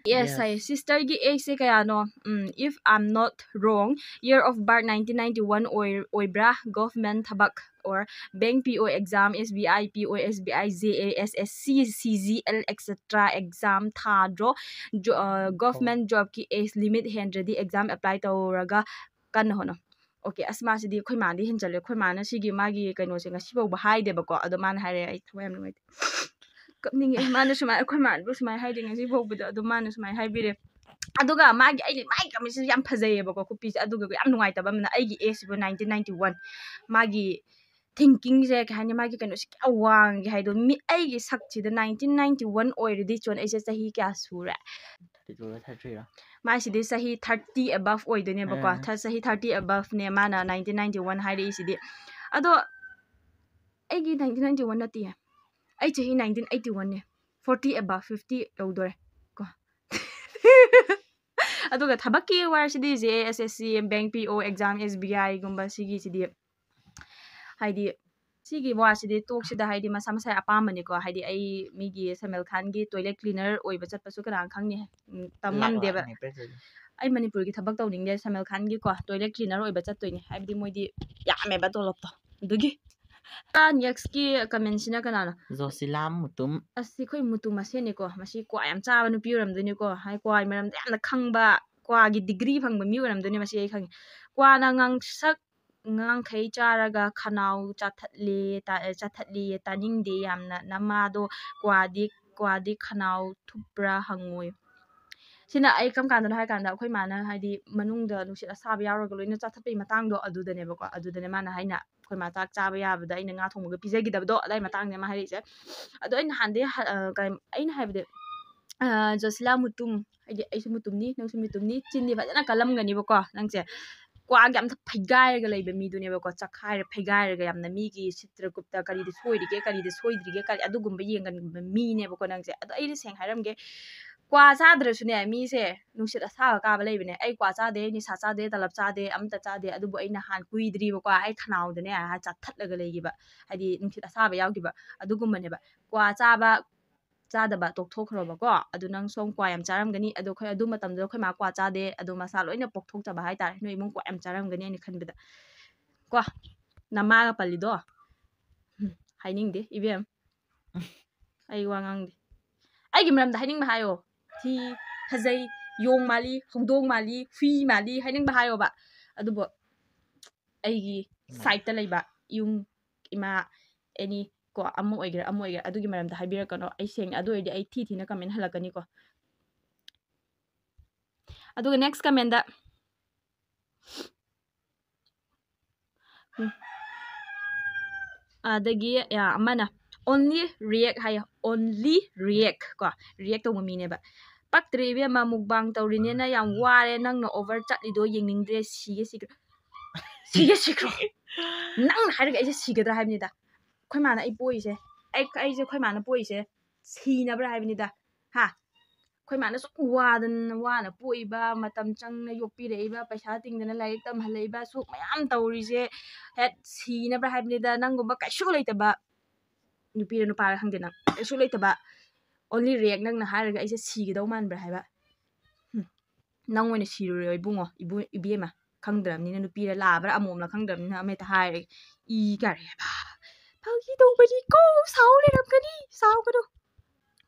yes, yes, ꯍꯥꯏꯌꯦ꯫ Sister ꯒꯤ age ꯁꯦ ꯀꯌꯥꯅꯣ? ꯎꯝ, if I'm not wrong, year of birth nineteen ninety one ꯑꯣꯏ-, ꯑꯣꯏꯕ꯭ꯔꯥ? Government ꯊꯕꯛ or bank P O exam, S B I P O, S B I, J A S S C, C G L, et cetera exam ꯊꯥꯗ꯭ꯔꯣ? Jo-, ꯑ, government job ꯀꯤ age limit ꯍꯦꯟꯗ꯭ꯔꯗꯤ exam apply ꯇꯧꯔꯒ ꯀꯟꯅ ꯍꯣꯠꯅꯧ꯫ Okay, ꯑꯁ, ꯃꯥꯁꯤꯗꯤ ꯑꯩꯈꯣꯏ ꯃꯥꯗꯤ ꯍꯦꯟꯖꯜꯂꯦ꯫ ꯑꯩꯈꯣꯏ ꯃꯥꯅ ꯁꯤꯒꯤ ꯃꯥꯒꯤ ꯀꯩꯅꯣꯁꯦ ꯉꯁꯤ ꯐꯥꯎꯕ ꯍꯥꯏꯗꯦꯕꯀꯣ, ꯑꯗꯣ ꯃꯥꯅ ꯍꯥꯏꯔꯛꯑꯦ, ꯑꯩ ꯊꯋꯥꯏ ꯌꯥꯝ ꯅꯨꯡꯉꯥꯏꯇꯦ꯫ ꯀꯞꯅꯤꯡꯉꯦ꯫ ꯃꯥꯅ ꯁꯨꯃꯥꯏꯅ, ꯑꯩꯈꯣꯏ ꯃꯥꯅꯕꯨ ꯁꯨꯃꯥꯏꯅ ꯍꯥꯏꯗꯦ ꯉꯁꯤ ꯐꯥꯎꯕꯗ, ꯑꯗꯣ ꯃꯥꯅ ꯁꯨꯃꯥꯏꯅ ꯍꯥꯏꯕꯤꯔꯦ꯫ ꯑꯗꯨꯒ ꯃꯥꯒꯤ, ꯑꯩꯒꯤ, ꯃꯥꯒꯤ comment ꯁꯤꯁꯨ ꯌꯥꯝ ꯐꯖꯩꯌꯦꯕꯀꯣ, ꯈꯨꯄꯤꯁꯦ꯫ ꯑꯗꯨꯒ ꯌꯥꯝ ꯅꯨꯡꯉꯥꯏꯇꯕ ꯑꯃꯅ, ꯑꯩꯒꯤ age ꯁꯤꯕꯨ nineteen ninety one, ꯃꯥꯒꯤ thinking ꯁꯦ, ꯀꯩ ꯍꯥꯏꯅꯤ, ꯃꯥꯒꯤ ꯀꯩꯅꯣꯁꯦ ꯀꯌꯥ ꯋꯥꯡꯒꯦ ꯍꯥꯏꯗꯣ꯫ ꯃꯤ, ꯑꯩꯒꯤ ꯁꯛꯁꯤꯗ nineteen ninety one ꯑꯣꯏꯔꯗꯤ, ꯆꯣꯟ, ꯑꯩꯁꯦ ꯆꯍꯤ ꯀꯌꯥ ꯁꯨꯔꯦ? Thirty two ꯔ, thirty three ꯔ? ꯃꯥꯏꯁꯤꯗꯤ ꯆꯍꯤ thirty above ꯑꯣꯏꯗꯣꯏꯅꯦꯕꯀꯣ꯫ ꯑꯥ꯫ ꯊ-, ꯆꯍꯤ thirty above ꯅꯦ ꯃꯥꯅ nineteen ninety one ꯍꯥꯏꯔꯛꯏꯁꯤꯗꯤ꯫ ꯑꯗꯣ ꯑꯩꯒꯤ nineteen ninety one ꯅꯠꯇꯤꯌꯦ꯫ ꯑꯩ ꯆꯍꯤ nineteen eighty one ꯅꯦ꯫ Forty above, fifty ꯌꯧꯗꯣꯔꯦ ꯀꯣ꯫ ꯑꯗꯨꯒ ꯊꯕꯛꯀꯤ ꯋꯥꯔꯤꯁꯤꯗꯤ, J A S S C, bank P O exam, S B I ꯒꯨꯝꯕ ꯁꯤꯒꯤꯁꯤꯗꯤ, ꯍꯥꯏꯗꯤ, ꯁꯤꯒꯤ ꯋꯥꯁꯤꯗꯤ ꯇꯣꯛꯁꯤꯗ, ꯍꯥꯏꯗꯤ, ꯃꯁꯥ ꯃꯁꯥꯒꯤ ꯑꯄꯥꯝꯕꯅꯤꯀꯣ꯫ ꯍꯥꯏꯗꯤ, ꯑꯩ ꯃꯤꯒꯤ ꯁꯜꯃꯥꯟ ꯈꯥꯟꯒꯤ toilet cleaner ꯑꯣꯏꯕ ꯆꯠꯄꯁꯨ ꯀꯅꯥ ꯈꯪꯅꯤ? ꯎꯝ, ꯇꯝ ꯂꯥꯛ ꯉꯝꯗꯦꯕ꯫ ꯂꯥꯛꯅꯤ ꯄꯩꯁꯥꯁꯦ꯫ ꯑꯩ ꯃꯅꯤꯄꯨꯔꯒꯤ ꯊꯕꯛ ꯇꯧꯅꯤꯡꯗꯦ, ꯁꯜꯃꯥꯟ ꯈꯥꯟꯒꯤꯀꯣ, toilet cleaner ꯑꯣꯏꯕ ꯆꯠꯇꯣꯏꯅꯦ꯫ ꯍꯥꯏꯕꯗꯤ, ꯃꯣꯏꯗꯤ ꯌꯥꯝꯃꯦꯕ ꯇꯣꯂꯣꯞꯇꯣ꯫ ꯑꯗꯨꯒꯤ꯫ ꯑꯥ, next ꯀꯤ comment ꯁꯤꯅ ꯀꯅꯥꯅꯣ? ꯖꯣꯁꯤꯂꯥ ꯃꯨꯇꯨꯝ꯫ ꯑꯁ, ꯑꯩꯈꯣꯏ ꯃꯨꯇꯨꯝ ꯃꯁꯦꯟꯅꯤꯀꯣ꯫ ꯃꯁꯤ ꯀ꯭ꯋꯥ ꯌꯥꯝ ꯆꯥꯕ ꯅꯨꯄꯤ ꯑꯣꯏꯔꯝꯗꯣꯏꯅꯤꯀꯣ꯫ ꯍꯥꯏ, ꯀ꯭ꯋꯥꯒꯤ ꯃꯔꯝꯗ ꯌꯥꯝꯅ ꯈꯪꯕ, ꯀ꯭ꯋꯥꯒꯤ degree ꯐꯪꯕ ꯃꯤ ꯑꯣꯏꯔꯝꯗꯣꯏꯅꯤ ꯃꯁꯤ, ꯑꯩ ꯈꯪꯉꯦ꯫ ꯀ꯭ꯋꯥꯅ ꯉꯥꯡꯁꯛ ꯉꯥꯡꯈꯩ ꯆꯥꯔꯒ ꯈꯅꯥꯎ ꯆꯥꯊꯠꯂꯦ, ꯇꯥ-, ꯆꯥꯊꯠꯂꯦꯌꯦ, ꯇꯥꯅꯤꯡꯗꯦ ꯌꯥꯝꯅ꯫ ꯅꯃꯥꯗꯣ ꯀ꯭ꯋꯥꯗꯤ, ꯀ꯭ꯋꯥꯗꯤ ꯈꯅꯥꯎ ꯊꯨꯞꯄ꯭ꯔꯥ ꯍꯪꯉꯣꯌꯨ꯫ ꯁꯤꯅ ꯑꯩ ꯀꯔꯝ ꯀꯥꯟꯗꯅꯣ ꯍꯥꯏ ꯀꯥꯟꯗ, ꯑꯩꯈꯣꯏ ꯃꯥꯅ, ꯍꯥꯏꯗꯤ, ꯃꯅꯨꯡꯗ ꯅꯨꯡꯁꯤꯠ ꯑꯁꯥꯕ ꯌꯥꯎꯔꯒ ꯂꯣꯏꯅ ꯆꯥꯊꯠꯄꯒꯤ ꯃꯇꯥꯡꯗꯣ, ꯑꯗꯨꯗꯅꯦꯕꯀꯣ꯫ ꯑꯗꯨꯗꯅꯦ ꯃꯥꯅ ꯍꯥꯏꯅ, ꯑꯩꯈꯣꯏ ꯃꯥ ꯆꯥꯛ ꯆꯥꯕ ꯌꯥꯕꯗ ꯑꯩꯅ ꯉꯥ ꯊꯣꯡꯕꯒ ꯄꯤꯖꯈꯤꯗꯕꯗꯣ, ꯑꯗꯥꯏ ꯃꯇꯥꯡꯅꯦ ꯃꯥ ꯍꯥꯏꯔꯛꯏꯁꯦ꯫ ꯑꯗꯣ ꯑꯩ ꯅꯍꯥꯟꯗꯩ ꯍ-, ꯑ, ꯀꯩ-, ꯑꯩꯅ ꯍꯥꯏꯕꯗꯤ, ꯑ, ꯖꯣꯁꯤꯂꯥ ꯃꯨꯇꯨꯝ, ꯍꯥꯏꯗꯤ, ꯑꯩꯁꯨ ꯃꯨꯇꯨꯝꯅꯤ, ꯅꯪꯁꯨ ꯃꯨꯇꯨꯝꯅꯤ, ꯆꯤꯟꯗꯤ ꯐꯖꯅ ꯀꯜꯂꯝꯒꯅꯤꯕꯀꯣ ꯅꯪꯁꯦ꯫ ꯀ꯭ꯋꯥꯒꯤ ꯑꯝꯇ ꯐꯩꯒꯥꯏꯔꯒ ꯂꯩꯕ ꯃꯤꯗꯨꯅꯦꯕꯀꯣ꯫ ꯆꯈꯥꯏꯔ ꯐꯩꯒꯥꯏꯔꯒ ꯌꯥꯝꯅ ꯃꯤꯒꯤ ꯆꯤꯇ꯭ꯔꯒꯨꯞꯇ ꯀꯔꯤꯗ ꯁꯣꯏꯔꯤꯒꯦ, ꯀꯔꯤꯗ ꯁꯣꯏꯗ꯭ꯔꯤꯒꯦ, ꯀꯔꯤ ꯑꯗꯨꯒꯨꯝꯕ ꯌꯦꯡꯒꯟꯕ ꯃꯤꯅꯦꯕꯀꯣ ꯅꯪꯁꯦ꯫ ꯑꯗꯣ ꯑꯩꯅ ꯁꯦꯡꯅ ꯍꯥꯏꯔꯝꯒꯦ, ꯀ꯭ꯋꯥ ꯆꯥꯗ꯭ꯔꯁꯨꯅꯦ ꯃꯤꯁꯦ ꯅꯨꯡꯁꯤꯠ ꯑꯁꯥꯕ ꯀꯥꯕ ꯂꯩꯕꯅꯦ꯫ ꯑꯩ ꯀ꯭ꯋꯥ ꯆꯥꯗꯦ, ꯅꯤꯁꯥ ꯆꯥꯗꯦ, ꯇꯂꯞ ꯆꯥꯗꯦ, ꯑꯝꯇ ꯆꯥꯗꯦ꯫ ꯑꯗꯨꯕꯨ ꯑꯩ ꯅꯍꯥꯟ ꯀꯨꯏꯗ꯭ꯔꯤꯕꯀꯣ, ꯑꯩ ꯈꯅꯥꯎꯗꯅꯦ ꯆꯥꯊꯠꯂꯒ ꯂꯩꯈꯤꯕ, ꯍꯥꯏꯗꯤ ꯅꯨꯡꯁꯤꯠ ꯑꯁꯥꯕ ꯌꯥꯎꯈꯤꯕ ꯑꯗꯨꯒꯨꯝꯕꯅꯦꯕ꯫ ꯀ꯭ꯋꯥ ꯆꯥꯕ ꯆꯥꯗꯕ ꯇꯣꯛꯊꯣꯛꯈ꯭ꯔꯣꯕꯀꯣ꯫ ꯑꯗꯨ ꯅꯪ ꯁꯣꯝ ꯀ꯭ꯋꯥ ꯌꯥꯝ ꯆꯥꯔꯝꯒꯅꯤ꯫ ꯑꯗꯣ ꯑꯩꯈꯣꯏ ꯑꯗꯨ ꯃꯇꯝꯗꯨꯗ ꯑꯩꯈꯣꯏ ꯃꯥ ꯀ꯭ꯋꯥ ꯆꯥꯗꯦ꯫ ꯑꯗꯣ ꯃꯁꯥ ꯂꯣꯏꯅ ꯄꯣꯛꯊꯣꯛꯆꯕ ꯍꯥꯏꯇꯥꯔꯦ꯫ ꯅꯣꯏ ꯏꯃꯨꯡ ꯀ꯭ꯋꯥ ꯌꯥꯝ ꯆꯥꯔꯝꯒꯅꯤ ꯑꯩꯅ ꯈꯟꯕꯗ꯫ ꯀꯣ, ꯅꯃꯥꯒ ꯄꯜꯂꯤꯗꯣ꯫ ꯎꯝ, ꯍꯥꯏꯅꯤꯡꯗꯦ ꯏꯕꯦꯝ꯫ ꯑꯩ ꯋꯥ ꯉꯥꯡꯗꯦ꯫ ꯑꯩꯒꯤ ꯃꯔꯝꯗ ꯍꯥꯏꯅꯤꯡꯕ ꯍꯥꯏꯌꯣ꯫ ꯊꯤ, ꯐꯖꯩ, ꯌꯣꯡ ꯃꯥꯜꯂꯤ, ꯍꯧꯗꯣꯡ ꯃꯥꯜꯂꯤ, ꯍꯨꯏ ꯃꯥꯜꯂꯤ ꯍꯥꯏꯅꯤꯡꯕ ꯍꯥꯏꯌꯣꯕ꯫ ꯑꯗꯨꯕꯨ ꯑꯩꯒꯤ ꯁꯥꯏꯠꯇ ꯂꯩꯕ ꯌꯨꯝ, ꯏꯃꯥ, ꯑꯦꯅꯤ ꯀꯣ, ꯑꯃ ꯑꯣꯏꯒꯦꯔꯥ ꯑꯃ ꯑꯣꯏꯒꯦꯔꯥ, ꯑꯗꯨꯒꯤ ꯃꯔꯝꯗ ꯍꯥꯏꯕꯤꯔꯛꯀꯅꯣ꯫ ꯑꯩ ꯁꯦꯡꯅ ꯑꯗꯨ ꯑꯣꯏꯔꯗꯤ ꯑꯩ ꯊꯤ ꯊꯤꯅ ꯀꯃꯦꯟ ꯍꯜꯂꯛꯀꯅꯤꯀꯣ꯫ ꯑꯗꯨꯒ ꯅꯦꯛꯁ ꯀꯃꯦꯟꯗ ꯎꯝ꯫ ꯑꯗꯒꯤ, ꯑ, ꯑꯃꯅ only react ꯍꯥꯏꯌꯦ, only react ꯀꯣ, react ꯇꯧꯕ ꯃꯤꯅꯦꯕ꯫ "ꯄꯛꯇ꯭ꯔꯦ ꯏꯕꯦꯝꯃ, ꯃꯨꯛꯕꯥꯡ ꯇꯧꯔꯤꯅꯦꯅ ꯌꯥꯝ ꯋꯥꯔꯦ, ꯅꯪꯅ ꯑꯣꯚꯔ ꯆꯠꯂꯤꯗꯣ ꯌꯦꯡꯅꯤꯡꯗ꯭ꯔꯦ, ꯁꯤꯒꯦ ꯁꯤꯒꯦ ꯁꯤꯒꯦ ꯁꯤꯈ꯭ꯔꯣ꯫ ꯅꯪꯅ ꯍꯥꯏꯔꯒ ꯑꯩꯁꯦ ꯁꯤꯒꯗ꯭ꯔꯥ ꯍꯥꯏꯕꯅꯤꯗ꯫ ꯑꯩꯈꯣꯏ ꯃꯥꯅ ꯑꯩ ꯄꯣꯛꯏꯁꯦ, ꯑꯩ, ꯑꯩꯁꯦ ꯑꯩꯈꯣꯏ ꯃꯥꯅ ꯄꯣꯛꯏꯁꯦ ꯁꯤꯅꯕ꯭ꯔꯥ ꯍꯥꯏꯕꯅꯤꯗ, ꯍꯥ? ꯑꯩꯈꯣꯏ ꯃꯥꯅ ꯁꯨꯝ ꯋꯥꯗꯅ, ꯋꯥꯅ ꯄꯣꯛꯏꯕ, ꯃꯇꯝ ꯆꯪꯅ ꯌꯣꯛꯄꯤꯔꯛꯏꯕ, ꯄꯩꯁꯥ ꯇꯤꯡꯗꯅ ꯂꯥꯏꯔꯤꯛ ꯇꯝꯍꯜꯂꯛꯏꯕ, ꯁꯨꯛ ꯃꯌꯥꯝ ꯇꯧꯔꯤꯁꯦ ꯍꯦꯛ ꯁꯤꯅꯕ꯭ꯔꯥ ꯍꯥꯏꯕꯅꯤꯗ꯫ ꯅꯪꯒꯨꯝꯕ ꯀꯩꯁꯨ ꯂꯩꯇꯕ ꯅꯨꯄꯤꯔ ꯅꯨꯄꯥꯔ ꯈꯪꯗꯦ, ꯅꯪ ꯀꯩꯁꯨ ꯂꯩꯇꯕ, only react ꯅꯪꯅ ꯍꯥꯏꯔꯒ ꯑꯩꯁꯦ ꯁꯤꯒꯗꯧ ꯃꯥꯟꯕ꯭ꯔꯥ ꯍꯥꯏꯕ? ꯍꯨꯝ, ꯅꯪ ꯑꯣꯏꯅ ꯁꯤꯔꯨꯔꯣ ꯏꯕꯨꯡꯉꯣ, ꯏꯕꯨ-, ꯏꯕꯦꯝꯃ, ꯈꯪꯗ꯭ꯔꯕꯅꯤꯅ, ꯅꯨꯄꯤꯔ ꯂꯥꯕ꯭ꯔꯥ ꯑꯃꯣꯝꯂ ꯈꯪꯗ꯭ꯔꯕꯅꯤꯅ ꯑꯃ ꯍꯦꯛꯇ ꯍꯥꯏꯔꯒꯦ꯫ ꯏ ꯀꯥꯔꯦꯕ꯫ ꯐꯥꯒꯤ ꯇꯧꯕꯅꯤꯀꯣ, ꯁꯥꯎ ꯂꯩꯔꯝꯒꯅꯤ, ꯁꯥꯎꯒꯅꯨ꯫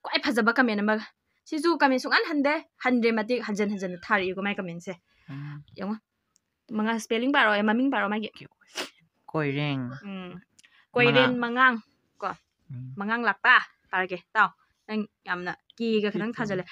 ꯈ꯭ꯋꯥꯏ ꯐꯖꯕ ꯀꯃꯦꯟ ꯑꯃꯒ꯫ ꯁꯤꯁꯨ ꯀꯃꯦꯟ ꯁꯨꯡꯍꯟ ꯍꯟꯗꯦ, ꯍꯟꯗ꯭ꯔꯦ ꯃꯇꯤꯛ ꯍꯟꯖꯟ ꯍꯟꯖꯟꯅ ꯊꯥꯔꯛꯏꯀꯣ ꯃꯥꯏ ꯀꯃꯦꯟꯁꯦ꯫ ꯎꯝ꯫ ꯌꯦꯡꯉꯣ꯫ ꯃꯉꯥ, ꯁ꯭ꯄꯦꯂꯤꯡ ꯄꯥꯔꯛꯑꯣ, ꯃꯃꯤꯡ ꯄꯥꯔꯛꯑꯣ ꯃꯥꯒꯤ꯫ ꯀꯣꯏꯔꯦꯡ꯫ ꯎꯝ꯫ ꯀꯣꯏꯔꯦꯟ ꯃꯉꯥꯡ꯫ ꯃꯉꯥꯡ ꯀꯣ꯫ ꯎꯝ꯫ ꯃꯉꯥꯡ ꯂꯥꯛꯄ꯫ ꯄꯥꯔꯛꯀꯦ꯫ ꯇꯥꯎ꯫ ꯅꯪ ꯌꯥꯝꯅ ꯀꯦꯒ ꯈꯤꯇꯪ ꯀꯦ, ꯀꯦ꯫ ꯊꯥꯖꯜꯂꯦ꯫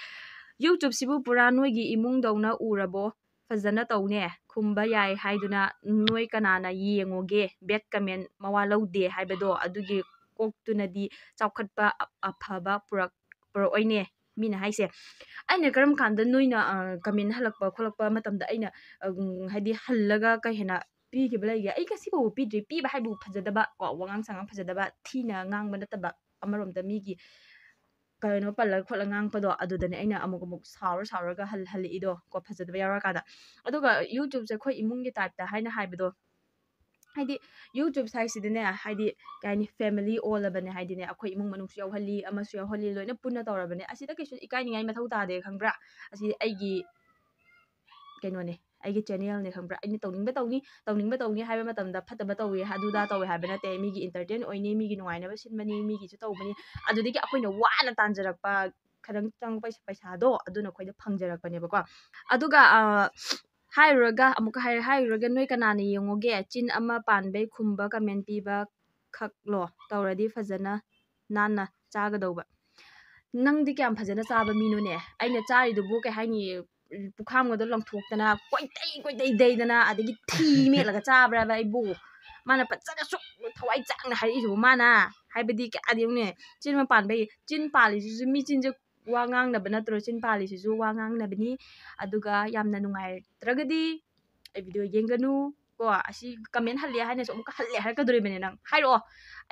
YouTubeꯁꯤꯕꯨ ꯄꯨꯔꯥ ꯅꯣꯏꯒꯤ ꯏꯃꯨꯡꯗꯧꯅ ꯎꯔꯕꯣ? ꯐꯖꯅ ꯇꯧꯅꯦ꯫ ꯈꯨꯝꯕ ꯌꯥꯏ ꯍꯥꯏꯗꯨꯅ ꯅꯣꯏ ꯀꯅꯥꯅ ꯌꯦꯡꯉꯣꯒꯦ? Bad comment ꯃꯋꯥ ꯂꯧꯗꯦ ꯍꯥꯏꯕꯗꯣ ꯑꯗꯨꯒꯤ ꯀꯣꯛꯇꯨꯅꯗꯤ ꯆꯥꯎꯈꯠꯄ ꯑ-, ꯑꯐꯕ ꯄꯨꯔꯛ-, ꯄꯨꯔꯛꯑꯣꯏꯅꯦ꯫ ꯃꯤꯅ ꯍꯥꯏꯁꯦ꯫ ꯑꯩꯅ ꯀꯔꯝ ꯀꯥꯟꯗ ꯅꯣꯏꯅ ꯀꯃꯦꯟ ꯍꯜꯂꯛꯄ ꯈꯣꯠꯂꯛꯄ ꯃꯇꯝꯗ ꯑꯩꯅ ꯍꯥꯏꯗꯤ ꯍꯜꯂꯒ ꯀꯩ ꯍꯦꯟꯅ ꯄꯤꯈꯤꯕ ꯂꯩꯒꯦ? ꯑꯩ ꯉꯁꯤꯐꯥꯎꯕ ꯄꯤꯗ꯭ꯔꯤ꯫ ꯄꯤꯕ ꯍꯥꯏꯕꯨ ꯐꯖꯗꯕ ꯀꯣ, ꯋꯥꯉꯥꯡ ꯁꯉꯥꯡ ꯐꯖꯗꯕ, ꯊꯤꯅ ꯉꯥꯡꯕ ꯅꯠꯇꯕ, ꯑꯃꯔꯣꯝꯗ ꯃꯤꯒꯤ ꯀꯩꯅꯣ ꯄꯜꯂꯒ ꯈꯣꯠꯂꯒ ꯉꯥꯡꯕꯗꯣ, ꯑꯗꯨꯗꯅꯦ ꯑꯩꯅ ꯑꯃꯨꯛ ꯑꯃꯨꯛ ꯁꯥꯎꯔ ꯁꯥꯎꯔꯒ ꯍꯜ ꯍꯜꯂꯛꯏꯗꯣ ꯀꯣ, ꯐꯖꯗꯕ ꯌꯥꯎꯔꯀꯥꯟꯗ꯫ ꯑꯗꯨꯒ YouTubeꯁꯦ ꯑꯩꯈꯣꯏ ꯏꯃꯨꯡꯒꯤ typeꯇ ꯍꯥꯏꯅ ꯍꯥꯏꯕꯗꯣ, ꯍꯥꯏꯗꯤ YouTube ꯍꯥꯏꯁꯤꯗꯤꯅꯦ, ꯍꯥꯏꯗꯤ ꯀꯩ ꯍꯥꯏꯅꯤ, family ꯑꯣꯜꯂꯕꯅꯦ꯫ ꯍꯥꯏꯗꯤꯅꯦ, ꯑꯩꯈꯣꯏ ꯏꯃꯨꯡ ꯃꯅꯨꯡꯁꯨ ꯌꯥꯎꯍꯜꯂꯤ, ꯑꯃꯁꯨ ꯌꯥꯎꯍꯜꯂꯤ, ꯂꯣꯏꯅ ꯄꯨꯟꯅ ꯇꯧꯔꯕꯅꯦ꯫ ꯑꯁꯤꯗ ꯀꯩꯁꯨ ꯏꯀꯥꯏꯅꯤꯡꯉꯥꯏ ꯃꯊꯧ ꯇꯥꯗꯦ, ꯈꯪꯕ꯭ꯔꯥ? ꯑꯁꯤ ꯑꯩꯒꯤ ꯀꯩꯅꯣꯅꯦ, ꯑꯩꯒꯤ channelꯅꯦ, ꯈꯪꯕ꯭ꯔꯥ? ꯑꯩꯅ ꯇꯧꯅꯤꯡꯕ ꯇꯧꯅꯤ, ꯇꯧꯅꯤꯡꯕ ꯇꯧꯅꯤ ꯍꯥꯏꯕ ꯃꯇꯝꯗ ꯐꯠꯇꯕ ꯇꯧꯏ, ꯑꯗꯨꯗ ꯇꯧꯏ ꯍꯥꯏꯕ ꯅꯠꯇꯦ꯫ ꯃꯤꯒꯤ entertain ꯑꯣꯏꯅꯤ, ꯃꯤꯒꯤ ꯅꯨꯡꯉꯥꯏꯅꯕ ꯁꯤꯟꯕꯅꯤ, ꯃꯤꯒꯤꯁꯨ ꯇꯧꯕꯅꯤ꯫ ꯑꯗꯨꯗꯒꯤ ꯑꯩꯈꯣꯏꯅ ꯋꯥꯅ ꯇꯥꯟꯖꯔꯛꯄ ꯈꯤꯇꯪ ꯆꯪꯉꯛꯄ ꯄꯩꯁꯥꯗꯣ, ꯑꯗꯨꯅ ꯑꯩꯈꯣꯏꯗ ꯐꯪꯖꯔꯛꯄꯅꯦꯕꯀꯣ꯫ ꯑꯗꯨꯒ ꯍꯥꯏꯔꯨꯔꯒ, ꯑꯃꯨꯛꯀ ꯍꯥꯏꯔꯦ, ꯍꯥꯏꯔꯨꯔꯒ ꯅꯣꯏ ꯀꯅꯥꯅ ꯌꯦꯡꯉꯨꯒꯦ? ꯆꯤꯟ ꯑꯃ ꯄꯥꯟꯕꯩ ꯈꯨꯝꯕ, comment ꯄꯤꯕ ꯈꯛꯂꯣ? ꯇꯧꯔꯗꯤ ꯐꯖꯅ ꯅꯥꯟꯅ ꯆꯥꯒꯗꯧꯕ꯫ ꯅꯪꯗꯤ ꯀꯌꯥꯝ ꯐꯖꯅ ꯆꯥꯕ ꯃꯤꯅꯣꯅꯦ? ꯑꯩꯅ ꯆꯥꯔꯤꯗꯨꯕꯨ ꯀꯩ ꯍꯥꯏꯅꯤ, ꯄꯨꯈꯥꯝꯒꯗꯣ ꯂꯪꯊꯣꯛꯇꯅ, ꯀꯣꯏꯇꯩ ꯀꯣꯏꯇꯩ ꯇꯩꯗꯅ, ꯑꯗꯒꯤ ꯊꯤ ꯃꯦꯠꯂꯒ ꯆꯥꯕ꯭ꯔꯕ ꯑꯩꯕꯨ? ꯃꯥꯅ ꯐꯖꯅ ꯁꯨꯝ ꯊꯋꯥꯏ ꯆꯥꯡꯅ ꯍꯥꯏꯔꯛꯏꯁꯤꯕꯨ ꯃꯥꯅ? ꯍꯥꯏꯕꯗꯤ ꯀꯌꯥꯗꯤ ꯌꯦꯡꯉꯨꯅꯦ, ꯆꯤꯟ ꯑꯃ ꯄꯥꯟꯕꯩ, ꯆꯤꯟ ꯄꯥꯜꯂꯤꯁꯤꯁꯨ, ꯃꯤ ꯆꯤꯟꯁꯦ ꯋꯥ ꯉꯥꯡꯅꯕ ꯅꯠꯇ꯭ꯔꯣ? ꯆꯤꯟ ꯄꯥꯜꯂꯤꯁꯤꯁꯨ ꯋꯥ ꯉꯥꯡꯅꯕꯅꯤ꯫ ꯑꯗꯨꯒ ꯌꯥꯝꯅ ꯅꯨꯡꯉꯥꯏꯇ꯭ꯔꯒꯗꯤ ꯑꯩ video ꯌꯦꯡꯒꯅꯨ ꯀꯣ꯫ ꯑꯁꯤ comment ꯍꯜꯂꯦ ꯍꯥꯏꯅꯁꯨ ꯑꯃꯨꯛꯀ ꯍꯜꯂꯦ ꯍꯥꯏꯔꯛꯀꯗꯣꯔꯤꯕꯅꯦ ꯅꯪ꯫ ꯍꯥꯏꯔꯛꯑꯣ,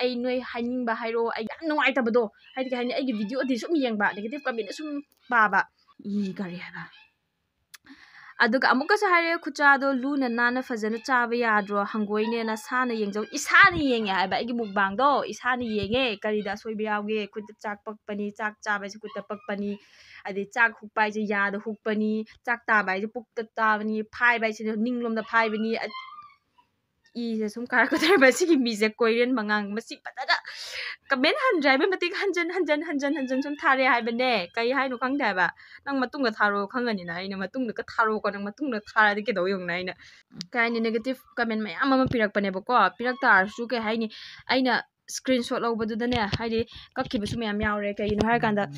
ꯑꯩ ꯅꯣꯏ ꯍꯥꯏꯅꯤꯡꯕ ꯍꯥꯏꯔꯛꯑꯣ꯫ ꯑꯩ ꯌꯥꯝ ꯅꯨꯡꯉꯥꯏꯇꯕꯗꯣ, ꯍꯥꯏꯗꯤ ꯀꯩ ꯍꯥꯏꯅꯤ, ꯑꯩꯒꯤ videoꯗꯤ ꯁꯨꯝ ꯌꯦꯡꯕ, negative commentꯅ ꯁꯨꯝ ꯄꯥꯕ꯫ ꯏ ꯀꯔꯤ ꯍꯥꯏꯕ? ꯑꯗꯨꯒ ꯑꯃꯨꯛꯀꯁꯨ ꯍꯥꯏꯔꯦ, "ꯈꯨꯠꯆꯥꯗꯣ ꯂꯨꯅ ꯅꯥꯟꯅ ꯐꯖꯅ ꯆꯥꯕ ꯌꯥꯗ꯭ꯔꯣ? ꯍꯪꯒꯣꯏꯅꯦ, ꯅꯁꯥꯅ ꯌꯦꯡꯖꯧ꯫" ꯏꯁꯥꯅ ꯌꯦꯡꯉꯦ ꯍꯥꯏꯕ ꯑꯩꯒꯤ mukbangꯗꯣ, ꯏꯁꯥꯅ ꯌꯦꯡꯉꯦ꯫ ꯀꯔꯤꯗ ꯑꯁꯣꯏꯕ ꯌꯥꯎꯒꯦ? ꯈꯨꯠꯇ ꯆꯥꯛ ꯄꯛꯄꯅꯤ, ꯆꯥꯛ ꯆꯥꯕ ꯍꯥꯏꯁꯦ ꯈꯨꯠꯇ ꯄꯛꯄꯅꯤ, ꯑꯗꯩ ꯆꯥꯛ ꯍꯨꯛꯄ ꯍꯥꯏꯁꯦ ꯌꯥꯗ ꯍꯨꯛꯄꯅꯤ, ꯆꯥꯛ ꯇꯥꯕ ꯍꯥꯏꯁꯦ ꯄꯨꯛꯇ ꯇꯥꯕꯅꯤ, ꯐꯥꯏꯕ ꯍꯥꯏꯁꯤꯅ ꯅꯤꯡꯂꯣꯝꯗ ꯐꯥꯏꯕꯅꯤ꯫ ꯑ-, ꯏꯁꯦ ꯁꯨꯝ ꯀꯥꯔꯛꯀꯗꯧꯔꯕ ꯁꯤꯒꯤ ꯃꯤꯁꯦ, ꯀꯣꯏꯔꯦꯟ ꯃꯉꯥꯡ꯫ ꯃꯁꯤ ꯐꯖꯅ comment ꯍꯟꯗ꯭ꯔꯦ ꯍꯥꯏꯕ ꯃꯇꯤꯛ ꯍꯟꯖꯟ, ꯍꯟꯖꯟ, ꯍꯟꯖꯟ, ꯍꯟꯖꯟ ꯁꯨꯝ ꯊꯥꯔꯛꯑꯦ ꯍꯥꯏꯕꯅꯦ꯫ ꯀꯩ ꯍꯥꯏꯅꯣ ꯈꯪꯗꯦ ꯍꯥꯏꯕ꯫ ꯅꯪ ꯃꯇꯨꯡꯗ ꯊꯥꯔꯛꯑꯣ ꯈꯪꯉꯅꯤꯅ꯫ ꯑꯩꯅ ꯃꯇꯨꯡꯗ ꯊꯥꯔꯛꯑꯣꯀꯣ, ꯅꯪ ꯃꯇꯨꯡꯗ ꯊꯥꯔꯛꯑꯗꯤ ꯀꯩꯗꯧ ꯌꯦꯡꯉꯨꯅ꯫ ꯑꯩꯅ ꯀꯩ ꯍꯥꯏꯅꯤ, negative comment ꯃꯌꯥꯝ ꯑꯃ ꯄꯤꯔꯛꯄꯅꯦꯕꯀꯣ꯫ ꯄꯤꯔꯛ ꯇꯥꯔꯁꯨ ꯀꯩ ꯍꯥꯏꯅꯤ, ꯑꯩꯅ screenshot ꯂꯧꯕꯗꯨꯗꯅꯦ, ꯍꯥꯏꯗꯤ ꯀꯛꯈꯤꯕꯁꯨ ꯃꯌꯥꯝ ꯌꯥꯎꯔꯦ꯫ ꯀꯩꯒꯤꯅꯣ ꯍꯥꯏꯔꯀꯥꯟꯗ,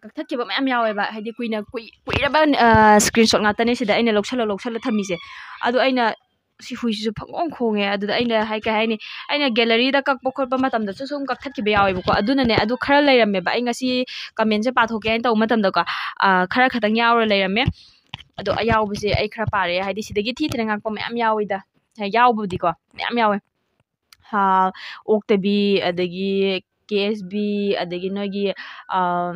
ꯀꯛꯊꯠꯈꯤꯕ ꯃꯌꯥꯝ ꯌꯥꯎꯋꯦꯕ꯫ ꯍꯥꯏꯗꯤ ꯀꯨꯏꯅ, ꯀꯨꯏ-, ꯀꯨꯏꯔꯕ, ꯑ, screenshot ꯉꯥꯛꯇꯅꯦ ꯁꯤꯗ ꯑꯩꯅ ꯂꯧꯁꯜꯂ, ꯂꯧꯁꯜꯂ ꯊꯝꯃꯤꯁꯦ꯫ ꯑꯗꯣ ꯑꯩꯅ ꯁꯤ ꯍꯨꯏꯁꯤꯁꯨ ꯐꯪꯈꯣꯡ ꯈꯣꯡꯉꯦ꯫ ꯑꯗꯨꯗ ꯑꯩꯅ ꯍꯥꯏ ꯀꯩ ꯍꯥꯏꯅꯤ, ꯑꯩꯅ galleryꯗ ꯀꯛꯄ ꯈꯣꯠꯄ ꯃꯇꯝꯗꯁꯨ ꯁꯨꯝ ꯀꯛꯊꯠꯈꯤꯕ ꯌꯥꯎꯋꯦꯕꯀꯣ꯫ ꯑꯗꯨꯅꯅꯦ, ꯑꯗꯨ ꯈꯔ ꯂꯩꯔꯝꯃꯦꯕ꯫ ꯑꯩ ꯉꯁꯤ commentꯁꯦ ꯄꯥꯊꯣꯛꯀꯦ ꯍꯥꯏꯅ ꯇꯧꯕ ꯃꯇꯝꯗꯀꯣ, ꯑꯥ, ꯈꯔ ꯈꯛꯇꯪ ꯌꯥꯎꯔ ꯂꯩꯔꯝꯃꯦ꯫ ꯑꯗꯣ ꯑꯌꯥꯎꯕꯁꯦ ꯑꯩ ꯈꯔ ꯄꯥꯔꯛꯑꯦ, ꯍꯥꯏꯗꯤ ꯁꯤꯗꯒꯤ ꯊꯤ ꯊꯤꯅ ꯉꯥꯛꯄ ꯃꯌꯥꯝ ꯌꯥꯎꯋꯤꯗ꯫ ꯍꯥꯏ, ꯌꯥꯎꯕꯕꯨꯗꯤꯀꯣ ꯃꯌꯥꯝ ꯌꯥꯎꯋꯦ꯫ ꯍꯥ, ꯑꯣꯛꯇꯕꯤ, ꯑꯗꯒꯤ ꯀꯦ ꯑꯦꯁ ꯕꯤ, ꯑꯗꯒꯤ ꯅꯣꯏꯒꯤ, ꯑꯥ,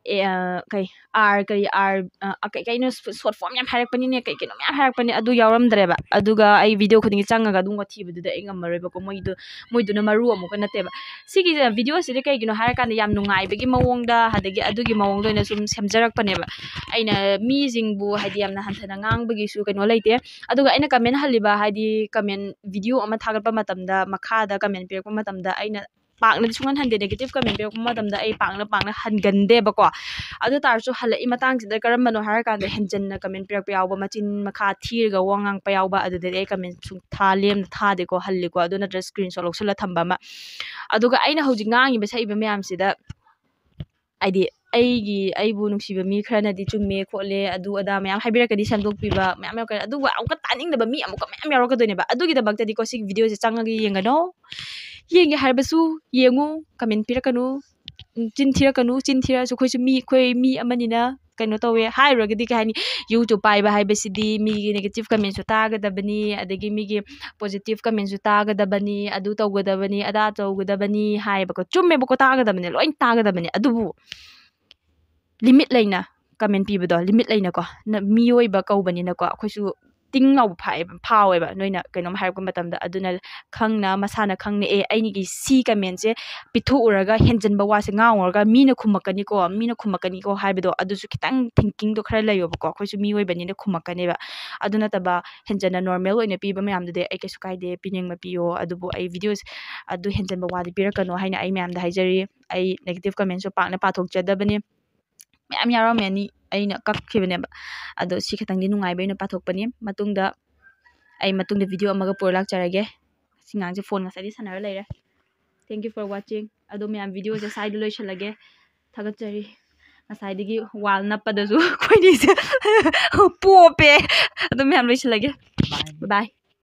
ꯑꯦ, ꯑꯥ, ꯀꯩ, ꯑꯥꯔ, ꯀꯔꯤ ꯑꯥꯔ, ꯑꯥ, ꯀꯩ ꯀꯩꯅꯣ short form ꯌꯥꯝ ꯍꯥꯏꯔꯛꯄꯅꯤꯅꯦ, ꯀꯩ ꯀꯩꯅꯣ ꯃꯌꯥꯝ ꯍꯥꯏꯔꯛꯄꯅꯤ, ꯑꯗꯨ ꯌꯥꯎꯔꯝꯗ꯭ꯔꯦꯕ꯫ ꯑꯗꯨꯒ ꯑꯩ video ꯈꯨꯗꯤꯡꯒꯤ ꯆꯪꯉꯒ ꯑꯗꯨꯝ ꯊꯤꯕꯗꯨꯗ ꯑꯩ ꯉꯝꯃꯔꯣꯏꯕꯀꯣ, ꯃꯣꯏꯗꯣ, ꯃꯣꯏꯗꯨꯅ ꯃꯔꯨ ꯑꯃꯨꯛꯀ ꯅꯠꯇꯦꯕ꯫ ꯁꯤꯒꯤ videoꯁꯤꯗꯤ ꯀꯩꯒꯤꯅꯣ ꯍꯥꯏꯔꯀꯥꯟꯗ ꯌꯥꯝ ꯅꯨꯡꯉꯥꯏꯕꯒꯤ ꯃꯑꯣꯡꯗ, ꯑꯗꯒꯤ ꯑꯗꯨꯒꯤ ꯃꯑꯣꯡꯗ ꯑꯣꯏꯅ ꯁꯨꯝ ꯁꯦꯝꯖꯔꯛꯄꯅꯦꯕ꯫ ꯑꯩꯅ ꯃꯤꯁꯤꯡꯕꯨ ꯍꯥꯏꯗꯤ ꯌꯥꯝꯅ ꯍꯟꯊꯅ ꯉꯥꯡꯕꯒꯤꯁꯨ ꯀꯩꯅꯣ ꯂꯩꯇꯦ꯫ ꯑꯗꯨꯒ ꯑꯩꯅ comment ꯍꯜꯂꯤꯕ, ꯍꯥꯏꯗꯤ comment, video ꯑꯃ ꯊꯥꯒꯠꯄ ꯃꯇꯝꯗ, ꯃꯈꯥꯗ comment ꯄꯤꯔꯛꯄ ꯃꯇꯝꯗ ꯑꯩꯅ ꯄꯥꯛꯅꯗꯤ ꯁꯨꯡꯍꯟ ꯍꯟꯗꯦ꯫ Negative comment ꯄꯤꯔꯛꯄ ꯃꯇꯝꯗ ꯑꯩ ꯄꯥꯛꯅ, ꯄꯥꯛꯅ ꯍꯟꯒꯟꯗꯦꯕꯀꯣ꯫ ꯑꯗꯨ ꯇꯥꯔꯁꯨ ꯍꯜꯂꯛꯏ ꯃꯇꯥꯡꯁꯤꯗ ꯀꯔꯝꯕꯅꯣ ꯍꯥꯏꯔꯀꯥꯟꯗ ꯍꯦꯟꯖꯟꯅ comment ꯄꯤꯔꯛꯄ ꯌꯥꯎꯕ, ꯃꯆꯤꯟ ꯃꯈꯥ ꯊꯤꯔꯒ ꯋꯥ ꯉꯥꯡꯄ ꯌꯥꯎꯕ, ꯑꯗꯨꯗꯗꯤ ꯑꯩ comment ꯁꯨꯡꯊꯥ ꯂꯦꯝꯅ ꯊꯥꯗꯦꯀꯣ, ꯍꯜꯂꯤꯀꯣ꯫ ꯑꯗꯨ ꯅꯠꯇ꯭ꯔ screenshot ꯂꯧꯁꯤꯜꯂ ꯊꯝꯕ ꯑꯃ꯫ ꯑꯗꯨꯒ ꯑꯩꯅ ꯍꯧꯖꯤꯛ ꯉꯥꯡꯉꯤꯕ ꯁꯛꯏꯕ ꯃꯌꯥꯝꯁꯤꯗ, ꯍꯥꯏꯗꯤ ꯑꯩꯒꯤ, ꯑꯩꯕꯨ ꯅꯨꯡꯁꯤꯕ ꯃꯤ ꯈꯔꯅꯗꯤ ꯆꯨꯝꯃꯦ ꯈꯣꯠꯂꯦ, ꯑꯗꯨ ꯑꯗꯥ ꯃꯌꯥꯝ ꯍꯥꯏꯕꯤꯔꯛꯀꯅꯤ, ꯁꯦꯝꯗꯣꯛꯄꯤꯕ ꯃꯌꯥꯝ ꯌꯥꯎꯔꯛꯀꯅꯤ꯫ ꯑꯗꯨꯒ ꯑꯃꯨꯛꯀ ꯇꯥꯅꯤꯡꯗꯕ ꯃꯤ ꯑꯃꯨꯛꯀ ꯃꯌꯥꯝ ꯌꯥꯎꯔꯛꯀꯗꯣꯏꯅꯦꯕ꯫ ꯑꯗꯨꯒꯤꯗꯃꯛꯇꯗꯤꯀꯣ ꯁꯤꯒꯤ videoꯁꯦ ꯆꯪꯉꯒ ꯌꯦꯡꯒꯅꯣ꯫ ꯌꯦꯡꯒꯦ ꯍꯥꯏꯔꯕꯁꯨ ꯌꯦꯡꯉꯨ, comment ꯄꯤꯔꯛꯀꯅꯨ꯫ ꯎꯝ, ꯆꯤꯟ ꯊꯤꯔꯛꯀꯅꯨ꯫ ꯆꯤꯟ ꯊꯤꯔꯛꯑꯁꯨ ꯑꯩꯈꯣꯏꯁꯨ ꯃꯤ, ꯑꯩꯈꯣꯏ ꯃꯤ ꯑꯃꯅꯤꯅ ꯀꯩꯅꯣ ꯇꯧꯋꯦ ꯍꯥꯏꯔꯨꯔꯒꯗꯤ, ꯀꯩ ꯍꯥꯏꯅꯤ, YouTube ꯄꯥꯏꯕ ꯍꯥꯏꯕꯁꯤꯗꯤ ꯃꯤꯒꯤ negative commentꯁꯨ ꯇꯥꯒꯗꯕꯅꯤ, ꯑꯗꯒꯤ ꯃꯤꯒꯤ positive commentꯁꯨ ꯇꯥꯒꯗꯕꯅꯤ, ꯑꯗꯨ ꯇꯧꯒꯗꯕꯅꯤ, ꯑꯗꯥ ꯇꯧꯒꯗꯕꯅꯤ ꯍꯥꯏꯌꯦꯕꯀꯣ꯫ ꯆꯨꯝꯃꯦꯕꯀꯣ, ꯇꯥꯒꯗꯕꯅꯤ, ꯂꯣꯏ ꯇꯥꯒꯗꯕꯅꯤ꯫ ꯑꯗꯨꯕꯨ limit ꯂꯩꯅ comment ꯄꯤꯕꯗꯣ, limit ꯂꯩꯅꯀꯣ, ꯅ-, ꯃꯤꯑꯣꯏꯕ ꯀꯧꯕꯅꯤꯅꯀꯣ, ꯑꯩꯈꯣꯏꯁꯨ ꯇꯤꯡ ꯂꯥꯎꯕ ꯐꯥꯎꯑꯦꯕ, ꯐꯥꯎꯋꯦꯕ ꯅꯣꯏꯅ ꯀꯩꯅꯣꯝ ꯍꯥꯏꯔꯛꯄ ꯃꯇꯝꯗ꯫ ꯑꯗꯨꯅ ꯈꯪꯅ, ꯃꯁꯥꯅ ꯈꯪꯅ, "ꯑꯦ, ꯑꯩꯒꯤ ꯁꯤ commentꯁꯦ ꯄꯤꯊꯣꯛꯎꯔꯒ ꯍꯦꯟꯖꯟꯕ ꯋꯥꯁꯦ ꯉꯥꯡꯉꯨꯔꯒ ꯃꯤꯅ ꯈꯨꯝꯃꯛꯀꯅꯤꯀꯣ, ꯃꯤꯅ ꯈꯨꯝꯃꯛꯀꯅꯤꯀꯣ" ꯍꯥꯏꯕꯗꯣ, ꯑꯗꯨꯁꯨ ꯈꯤꯇꯪ thinkingꯗꯣ ꯈꯔ ꯂꯩꯌꯣꯕꯀꯣ꯫ ꯑꯩꯈꯣꯏꯁꯨ ꯃꯤꯑꯣꯏꯕꯅꯤꯅ ꯈꯨꯝꯃꯛꯀꯅꯦꯕ꯫ ꯑꯗꯨ ꯅꯠꯇꯕ ꯍꯦꯟꯖꯟꯅ normal ꯑꯣꯏꯅ ꯄꯤꯕ ꯃꯌꯥꯝꯗꯨꯗꯤ ꯑꯩ ꯀꯩꯁꯨ ꯀꯥꯏꯗꯦ, ꯄꯤꯅꯤꯡꯕ ꯄꯤꯌꯣ꯫ ꯑꯗꯨꯕꯨ ꯑꯩ videos ꯑꯗꯨ ꯍꯦꯟꯖꯟꯕ ꯋꯥꯗꯤ ꯄꯤꯔꯛꯀꯅꯣ ꯍꯥꯏꯅ ꯑꯩ ꯃꯌꯥꯝꯗ ꯍꯥꯏꯖꯔꯤ꯫ ꯑꯩ negative commentꯁꯨ ꯄꯥꯛꯅ ꯄꯥꯊꯣꯛꯆꯗꯕꯅꯤ꯫ ꯃꯌꯥꯝ ꯌꯥꯎꯔꯝꯃꯅꯤ, ꯑꯩꯅ ꯀꯛꯈꯤꯕꯅꯦꯕ꯫ ꯑꯗꯣ ꯁꯤ ꯈꯛꯇꯪꯗꯤ ꯅꯨꯡꯉꯥꯏꯕ ꯑꯣꯏꯅ ꯄꯥꯊꯣꯛꯄꯅꯤ꯫ ꯃꯇꯨꯡꯗ ꯑꯩ ꯃꯇꯨꯡꯗ video ꯑꯃꯒ ꯄꯨꯔ ꯂꯥꯛꯆꯔꯒꯦ꯫ ꯁꯤ ꯉꯥꯡꯁꯦ phone ꯉꯁꯥꯏꯗꯤ ꯁꯥꯟꯅꯔ ꯂꯩꯔꯦ꯫ Thank you for watching꯫ ꯑꯗꯣ ꯃꯌꯥꯝ videoꯁꯦ ꯁ꯭ꯋꯥꯏꯗ ꯂꯣꯏꯁꯤꯜꯂꯒꯦ꯫ ꯊꯥꯒꯠꯆꯔꯤ꯫ ꯉꯁꯥꯏꯗꯒꯤ wall ꯅꯞꯄꯗꯁꯨ ꯑꯩꯈꯣꯏꯅꯤꯁꯦ ꯄꯣꯞꯄꯦ꯫ ꯑꯗꯣ ꯃꯌꯥꯝ ꯂꯣꯏꯁꯤꯜꯂꯒꯦ꯫ Bye꯫